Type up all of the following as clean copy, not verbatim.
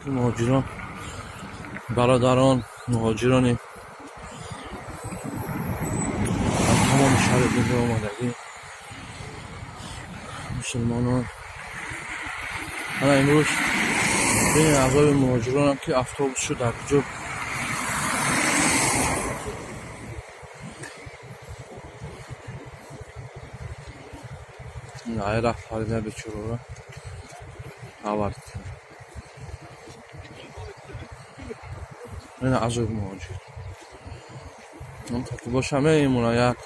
Муҳоҷирон, бародарон, муҳоҷирони аз тамоми шаҳри дунё омадагӣ, мусулмонон, ана имрӯз бинед азоби муҳоҷиронам, ки автобусшо дар куҷо рафт парида, бечораро авард. Ина азоби муҳоҷир таки боша, мемона як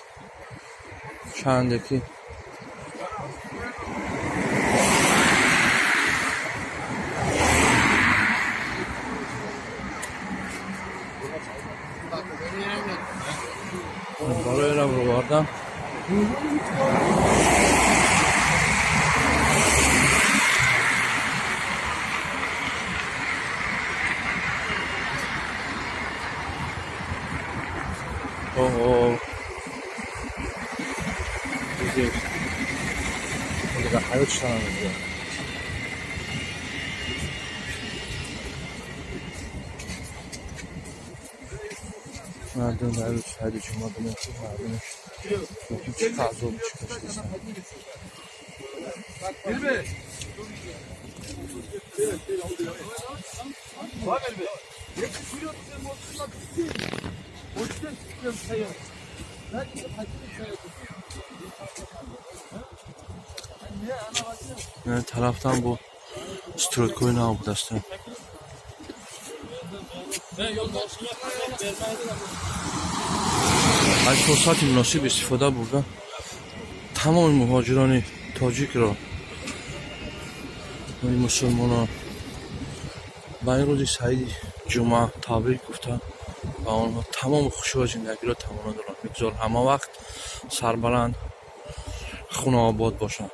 чанде ки барои равровардан. Оҳо, дидед, дигар ҳаёт шуда намедиҳад. Мардум дар рӯзи саиди ҷумъа, бинед, ки мардумаш чӣ азоб кашидастанд. Тарафтан бо стройкаҳои нав будастанд. Аз фурсати муносиб истифода бурда, тамоми муҳоҷирони тоҷикро, мусулмонон ба ин рӯзи саиди ҷумъа табрик гуфта, ба онҳо тамоми хушиҳои зиндагиро таманно дорам. Бигзор ҳама вақт сарбаланд, хонаобод бошанд.